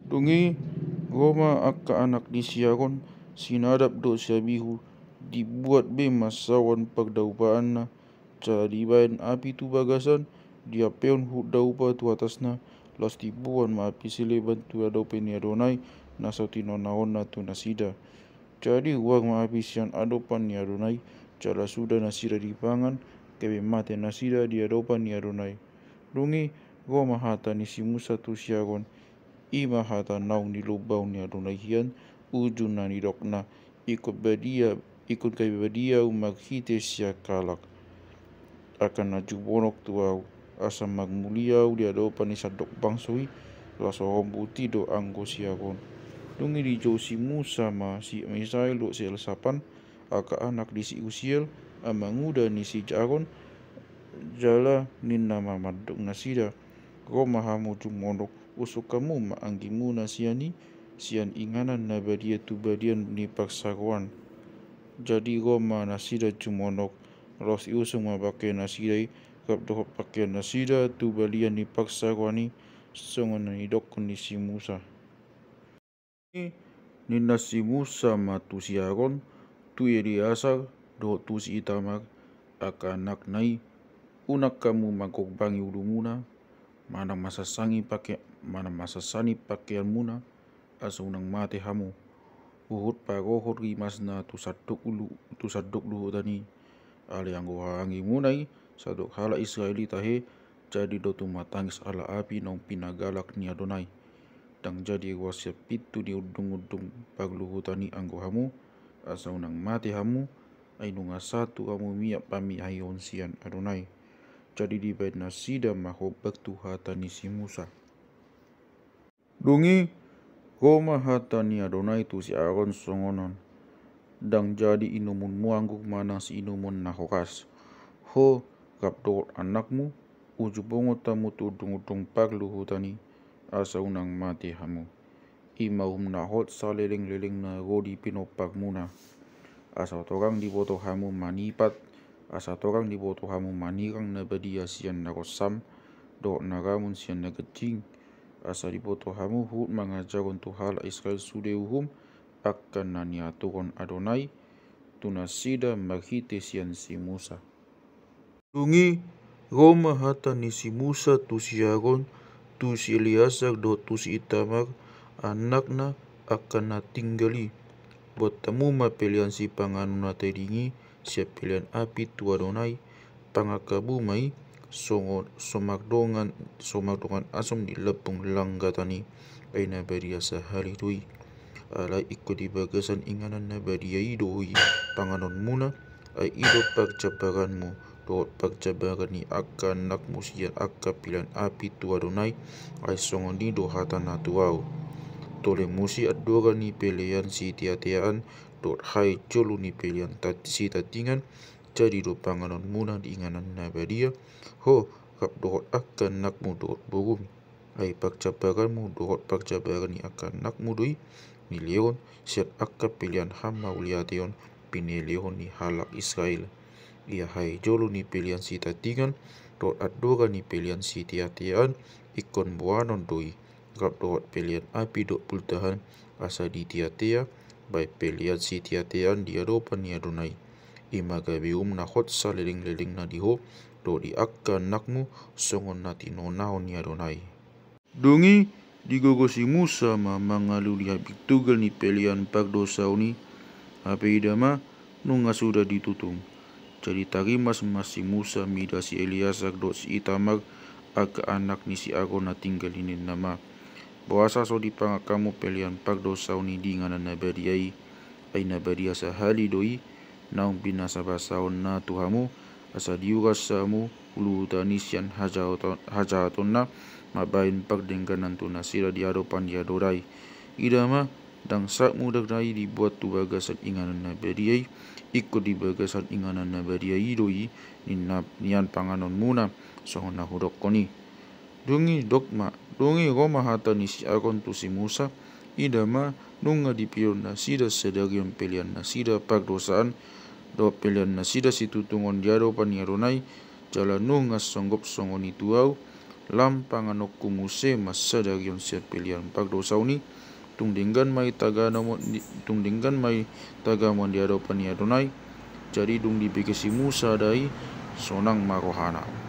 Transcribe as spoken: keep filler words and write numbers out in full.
Dung i ro ma angka anak ni si Aron, si Nadab dohot si Abihu, dibuat be ma saoran pardaupaanna, jala dibaen api tu bagasan, diampehon huhut daupa tu atasna, laos diboan ma api sileban tu adopan ni Adonai, na so tinonaonna tu nasida. Jadi ruar ma api sian adopan ni Adonai, jala suda nasida dipangan, gabe mate nasida di adopan ni Adonai. Dung i ro ma hata ni si Musa tu si Aron, i ma hata naung nilombaon ni Adonai hian, uju na nidokna, ingkon badia, ingkon gabe badia ahu marhite sian halak, angka na jumonok tu ahu, asa marmulia ahu di adopan ni sandok bangso i, laos horong buti do anggo si Aron. Dung i dijou si Musa ma si Misael dohot si Elsapan, angka anak ni si Usiel, amanguda ni si Aron, jala ninna ma mandok nasida, ro ma hamu jumonok, usung hamu ma anggimuna sian i, sian inganan na badia tu balian ni parsaroan. Jadi ro ma nasida jumonok, laos diusung ma bangke nasida i, rap dohot bangkean nasida tu balian ni parsaroan i, songon na nidokkon ni si Musa. Ninna si Musa ma tu si Aron, tu Eleasar, dohot tu si Itamar, angka anakna i, unang hamu manggorbangi ulumuna, manang mansasani pake, manang mansasani pakeanmuna, asa unang mate hamu. Huhut parohon rimasna tu sandok ulu, tu sandok luhutan i. Alai anggo haha anggimuna i, sandok halak Israel i tahe, jadi do tumatangis ala api naung pinagalak ni Adonai. Ndang jadi ruar sian pintu ni undungundung parluhutan i anggo hamu, asa unang mate hamu, ai nunga satu hamu miak pamiaihon sian Adonai. Jadi dibaen nasida ma hombar tu hata ni si Musa. Dung i ro ma hata ni Adonai tu si Aron songon on: Ndang jadi inumonmu anggur manang siinumon na horas, ho rap dohot anakmu, uju bongot hamu tu undungundung parluhutan i, asa unang mate hamu. I ma uhum na hot salelenglelengna ro di pinomparmuna. Asa torang diboto hamu manipat, asa torang diboto hamu manirang na badia sian na ronsam, dohot na ramun sian na ganjing, asa diboto hamu huhut mangajarhon tu halak Israel sude uhum, angka na niaturon Adonai tu nasida marhite sian si Musa. Dung i ro ma hata ni si Musa tu si Aron, tu si Eleasar dohot tu si Itamar, anakna, angka na tinggal i: Buat hamu ma pelean sipanganon na tading i sian pelean api tu Adonai, pangan hamu ma i, songon, so mardongan, so mardongan asum di lambung langgatan i, ai na badia sahali do i. Alai ingkon di bagasan inganan na badia i do i panganonmuna, ai i do parjambaranmu, dohot parjambaran ni angka anakmu sian angka pelean api tu Adonai, ai songon i do hatana tu ahu. Tole muse andora ni pelean siteateaan, dohot hae jolo ni pelean tat-, sitatingan, jadi do panganonmuna di inganan na badia, ho, rap dohot angka anakmu dohot borum. Ai parjambaranmu dohot parjambaran ni angka anakmu do i nilehon sian angka pelean hamauliateon pinelehon ni halak Israel. Ia hae jolo ni pelean sitatingan dohot andora ni pelean siteateaan ingkon boanon do i, rap dohot pelean api dohot bultahan, asa diteatea, baen pelean siteateaan di adopan ni Adonai. I ma gabe uhum na hot salelenglelengna di ho, dohot di angka anakmu, songon na tinonahon ni Adonai. Dung i digogo si Musa ma mangalului habintogan ni pelean pardosaon i, hape ida ma, nunga suda ditutung. Jadi tarimas ma si Musa mida si Eleasar dohot si Itamar, angka anak ni si Aron na tinggal i, ninna ma: Boasa so dipangan hamu pelean pardosaon i di inganan na badia i? Ai na badia sahali do i naung binasabasaonna tu hamu, asa diuras hamu luhutan i sian hajahaton-, hajahatonna, mambahen pardengganan tu nasida di adopan ni Adonai. Ida ma, ndang saut mudar na i dibuat tu bagasan inganan na badia i, ingkon di bagasan inganan na badia i do i ninna-, nian panganonmuna, songon na hudokkon i. Dung i dok ma, dung i ro ma hata ni si Aron tu si Musa: Ida ma, nunga dipilon nasida sadari on pelean nasida pardosaan, dohot pelean nasida situtungon di adopan ni Adonai, jala nunga songgop songon i tu ahu, Lam panganonku muse ma sadari on sian pelean pardosaon i. Tung denggan ma i tagana mo-, di-, tung denggan ma i tagam on di adopan ni Adonai. Jadi dung dibege si Musa da i, sonang ma rohana.